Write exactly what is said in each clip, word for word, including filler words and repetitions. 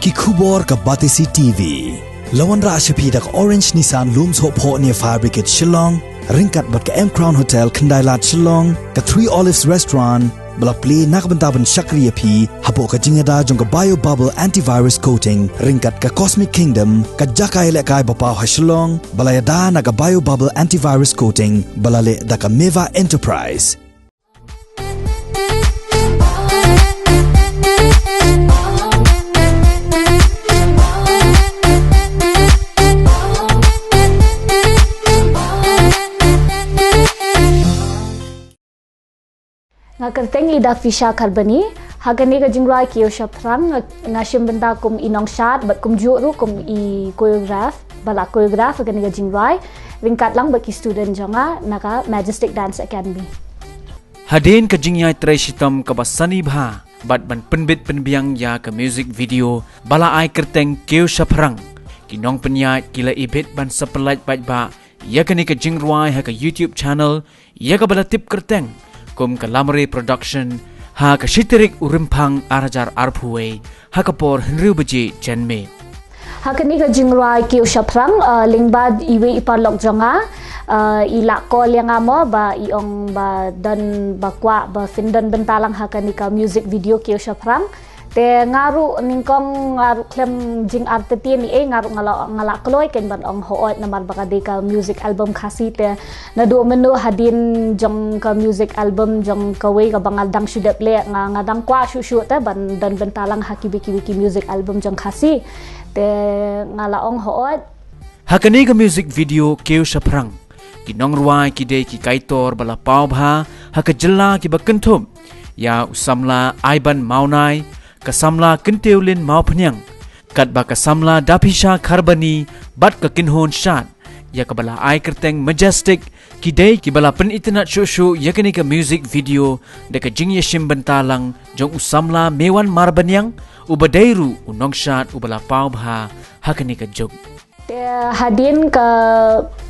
Ki khubor ka Batesi T V. La wanrah sha phi da ka Orange Nissan Lum Sohphoh near Fire Brigade Shillong, ryngkat bad ka M Crown Hotel Khyndailad Shillong, ka Three Olives Restaurant, ba la plie na ka bynta ban shakri ïa phi hapoh ka jingïada jong ka Bio Bubble Antivirus Coating, ryngkat ka Cosmic Kingdom, ka jaka ïalehkai ba paw ha Shillong, ba la ïada na ka Bio Bubble Antivirus Coating, ba la leh da ka Meva Enterprise. Nga kyrteng i Daphisha Kharbani, ha kane ka jingrwai Kiew Shaphrang, nga, nga shim bynta kum i nongshad, bad kumjuh ruh kum i choreograph, ba la choreograph ha kane ka jingrwai, ryngkat lang bad ki student jong nga, na ka Majestic Dance Academy. Hadien ka jingïatrei shitom kaba sani bha, bad ban pynbit pynbiang ïa ka music video, ba la ai kyrteng Kiew Shaphrang. Ki nongpynïaid ki la ibit ban sa pyllait paidbah, ïa kane ka jingrwai ha ka YouTube channel, ïa kaba la tip kyrteng kum ka Lamre Production, ha ka shi tarik u Rymphang ar hajar arphew wei, ha ka por hynriew baje janmiet. Ha kane ka jingrwai Kiew Shaphrang, uh, lyngba iwei i paralok jong nga, uh, i la call ïa nga mo ba i ong ba don ba kwah ba phin don bynta lang ha kane ka music video Kiew Shaphrang. Te nga ruh nyngkong nga ruh khlem jingartatien ei, nga ruh nga la, nga la kloi kein ban ong hooid namar ba ka dei ka music album Khasi te naduh mynno hadien jong ka music album jong kawei kaba nga dang shu dep leh nga, nga dang kwah shuh shuh te ban don bynta lang ha kiwei kiwei ki music album jong Khasi. Te nga la ong hooid. Ha kane ka music video Kiew Shaphrang, ki nongrwai ki dei ki kaitor ba la paw bha ha ka jylla kiba kynthup ïa u samla Aiban Mawnai, ka samla Kyntiewlin Mawphniang, katba ka samla Daphisha Kharbani bad ka Kynhun Shad, ïa kaba la ai kyrteng Majestic, ki dei kiba la pynitynnad shuh shuh ïa kane ka music video da ka jingïashim bynta lang jong u samla Mewan Marbaniang, uba dei ruh u nongshad uba la paw bha ha kane ka juk. Te hadien ka,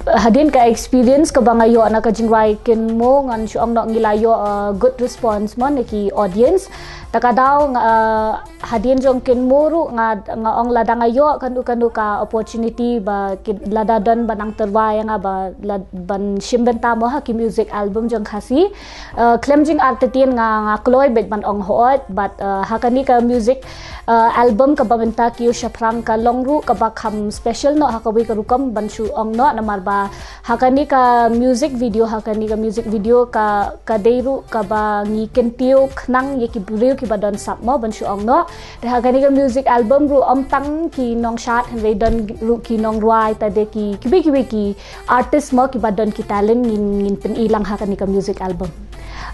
hadien ka experience kaba nga ïoh na ka jingrwai Kynmo, ngan shu ong noh ngi la ïoh, uh, good response mo na ki audience. Ta ka daw nga, uh, hadien jong Kynmo ruh nga, nga ong lada nga ïoh kano kano ka opportunity ba ki, lada don ba nang tyrwa ïa nga ba la, ban shim bynta mo ha ki music album jong Khasi. Uh, khlem jingartatien nga, nga kloi beit ban ong hooid, bad, uh, ha kane ka music, uh, album kaba mynta Kiew Shaphrang ka long ruh kaba kham special noh ha kawei ka rukom ban shu ong noh namar ba ha kane ka music video, ha kane ka music video ka, ka dei ruh kaba ngi kyntiew khnang ïa ki briew kiba don sap mo ban shu ong noh. Te ha kane ka music album ruh ym tang ki nongshad hynrei don ruh ki nongrwai, ta dei ki, kiwei kiwei ki artist mo kiba don ki talent ngin, ngin pyni lang ha kane ka music album.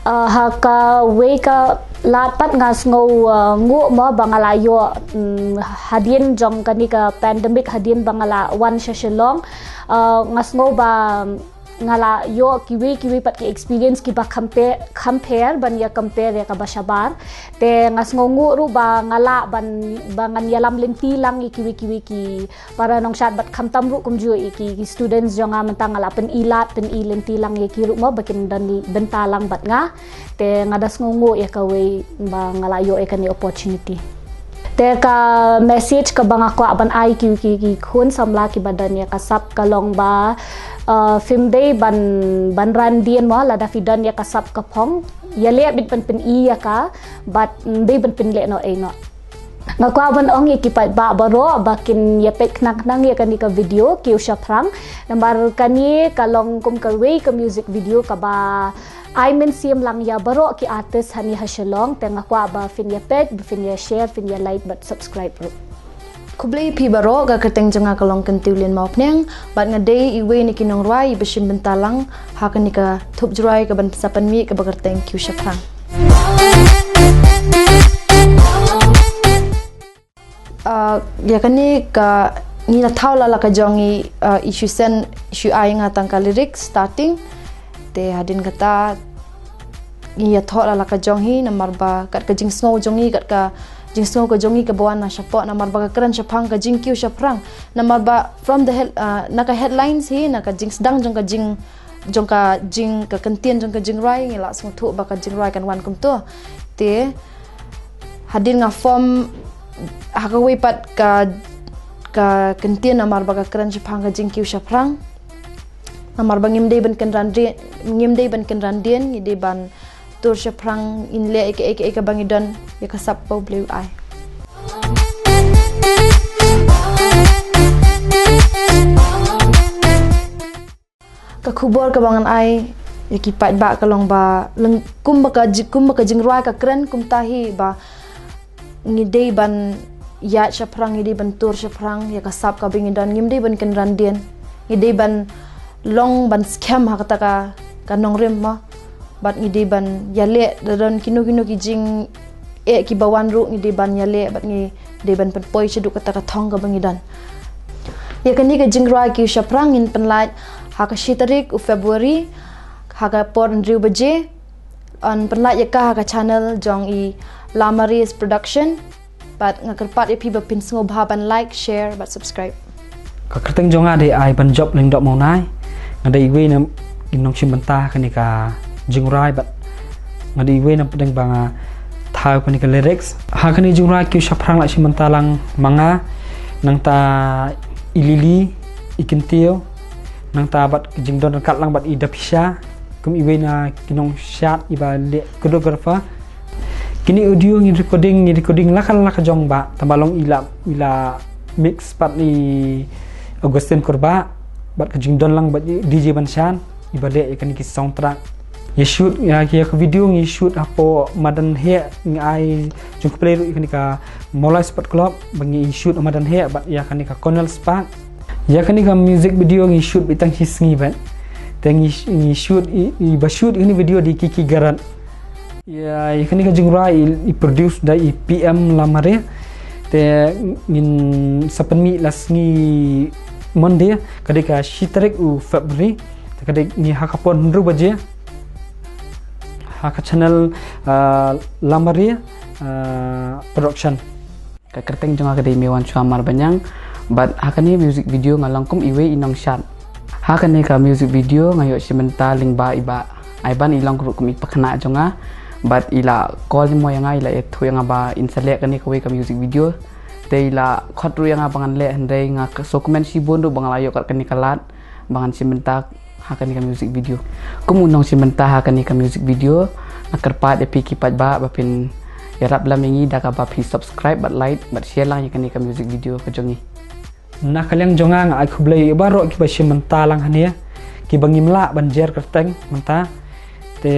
Uh, ha kawei ka lad pat nga sngew, uh, nguh mo ba nga la ïoh, mm, hadien jong kane ka pandemic hadien ba nga la wan sha Shillong. Uh, nga sngew ba nga la ïoh kiwei kiwei pat ki experience kiba compare, compare ban ïa compare ïa kaba shabar. Te nga sngew nguh ruh ba nga lah ban, ba ngan ïalam lynti lang ïa kiwei kiwei ki para nongshad bad khamtam ruh kumjuh ïa ki, ki students jong nga mynta nga la pyni lad, pyni lynti lang ïa ki ruh mo ba kin don bynta lang bad nga. Te nga da sngew nguh ïa kawei ba nga la ïoh ïa kane opportunity. Te ka message kaba nga kwah ban ai ki, ki, ki khun samla kiba don ïa ka sap ka long ba, uh, phim dei ban, ban ran dien mo, lada phi don ïa ka sap ka phong, ïaleh beit ban pyni ïa ka, bad ym dei ban pynleh noh ei noh. Nga kwah ban ong ïa ki paidbah baroh ba kin ïa peit khnang khnang ïa kane ka video Kiew Shaphrang. Namar kane ka long kum kawei ka music video kaba ai mynsiem lang ïa baroh ki artist hangne ha Shillong, te nga kwah ba phin ïa peit, ba phin ïa share, phin ïa like bad subscribe ruh. Khublei phi baroh, ka kyrteng jong nga ka long Kyntiewlin Mawphniang, bad nga dei iwei na ki nongrwai iba shim bynta lang ha kane ka thup jingrwai kaban sa pynmih kaba kyrteng Kiew Shaphrang. Uh, ïa kane ka ngi la thaw la la ka jong ngi, uh, i shu send, i shu ai nga tang ka lyric starting. Te hadien kata ngi ïathoh la la ka jong hi namar ba kat ka jingsngew jong ngi, kat ka jingsngew ka jong ngi kaba wan na shapoh namar ba ka kren shaphang ka jingkiew shaphrang. Namar ba from the head, uh, na ka headlines hi, na ka jingsdang jong ka jing, jong ka jing, ka kyntien jong ka jingrwai ngi la sngewthuh ba ka jingrwai kan wan kumto. Te hadien nga form Ha kawei pat ka, ka kyntien namar ba ka kren shaphang ka jingkiew shaphrang. Namar ba ngim dei ban kynran dien, ngim dei ban kynran dien, ngi dei ban tur shaphrang, ngin leh ïa kaei kaei kaba ngi don, ïa ka sap ba U Blei u ai. Ka khubor kaba ngan ai ïa ki paidbah ka long ba leng-, kumba ka ji-, kumba ka jingrwai ka kren kumta hi ba ngi dei ban ïaid shaphrang, ngi dei ban tur shaphrang ïa ka sap kaba ngi don, ngim dei ban kynran dien, ngi dei ban long ban skhem ha kata ka, ka nongrim mo. Bad ngi dei ban ïaleh, da don kino kino ki jingeh kiba wan ruh ngi dei ban ïaleh bad ngi dei ban pynpoi shaduh kata ka thong kaba ngi don. Ïa kane ka jingrwai kiew shaphrang ngin pynlait ha ka shi tarik u February ha ka por hynriew baje. Yn pynlait ïa ka ha ka channel jong i Lamaris Production. Bad nga kyrpad ïa phi ba phin sngewbha ban like, share bad subscribe. Ka kyrteng jong nga dei Aibanjop Lyngdoh Mawnai. Nga dei iwei na ki nongshim bynta kane ka jingrwai bad nga dei iwei na pdeng ba nga thaw kane ka lyrics. Ha kane jingrwai kiew shaphrang la shim bynta lang ma nga, nangta i Lily, i Kyntiew, nangta bad ka jingdon ryngkat lang bad i Dapisha kum iwei na ki nongshad iba leh choreographer. Kine audio ngi recording, ngi recording la ka la ka jong ba, tang ba long i la, i la mix pat i Augustine Kurbah bad ka jingdon lang bad i D J Banshan iba leh ïa kane ki soundtrack. Ïa shoot ïa ki, ïa ka video ngi shoot hapoh madan heh, ngi ai jingkhublei ruh ïa kane ka Mawlai Sport Club ba ngi shoot ha madan heh bad ïa kane ka Cornell Park. Ïa kane ka music video ngi shoot beit tang shi sngi bad. Te ngi, ngi shoot i, iba shoot ïa kane video dei i Kiki Garat. Ïa, ïa kane ka jingrwai i, i produce da i P M Lamare. Te ngin sa pynmih la sngi Monday, ka dei ka shi tarik u February. Te ka dei ngi ha ka por hynriew baje ha ka channel, ah, Lamare, ah, Production. Ka kyrteng jong nga ka dei Meiwanshuwa Marbaniang. Bad ha kane music video nga long kum iwei i nongshad. Ha kane ka music video nga ïoh shim bynta lyngba i Bah Aiban, i long ruh kum i pakhynnah jong nga. Bad i la call mo ïa nga, i la ïathuh ïa nga ba in sa leh kane kawei ka music video. Te i la khot ruh ïa nga ba ngan leh, hynrei nga sngewkmen shibun ruh ba nga la ïoh kat kane ka lad ba ngan shim bynta ha kane ka music video. Kum u nongshim bynta ha kane ka music video, nga kyrpad ïa phi ki paidbah ba phin ïarap lem ïa ngi da kaba phi subscribe bad like bad share lang ïa kane ka music video ka jong ngi. Na ka liang jong nga, nga ai khublei ïa baroh kiba shim bynta lang hangne, kiba ngim lah ban jer kyrteng mynta. Te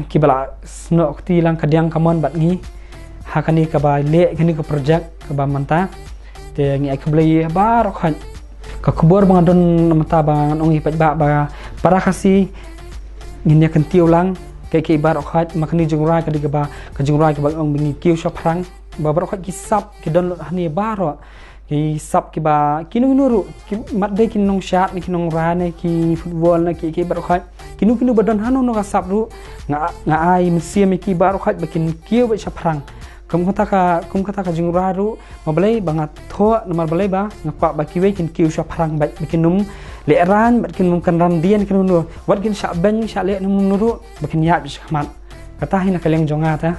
kiba la snoh kti lang ka diang ka mon bad ngi ha kane kaba leh kane ka project kaba mynta. Te ngi ai khublei ïa baroh khoit. Ka khubor ba nga don mynta ba ngan ong ïa phi ba, ba para Khasi ngin ïa kyntiew lang. Ki, ki baroh khoit, ma kane jingrwai ka dei kaba, ka jingrwai kaba ong ba ngi kiew shaphrang. Ba baroh khoit ki sap ki don lut hangne baroh. Ki sap kiba kino kino ruh, ki mat dei ki nongshad ne ki nongrai ne ki football ne ki, ki baroh khoit. Kino kino ba don hano hano ka sap ruh, nga, nga ai mynsiem ïa ki baroh khoit ba kin kiew beit shaphrang. Kum kata ka, kum kata ka jingrwai ruh, ma balei ba nga thoh, namar balei ba nga kwah ba kiwei kin kiew shaphrang beit, ba kin ym lehraiñ, ba kin ym kynran dien, kin ym, wat kin shah beiñ shah leh, ym, ym ruh ba kin ïaid beit shakhmat. Kata hi na ka liang jong nga ta.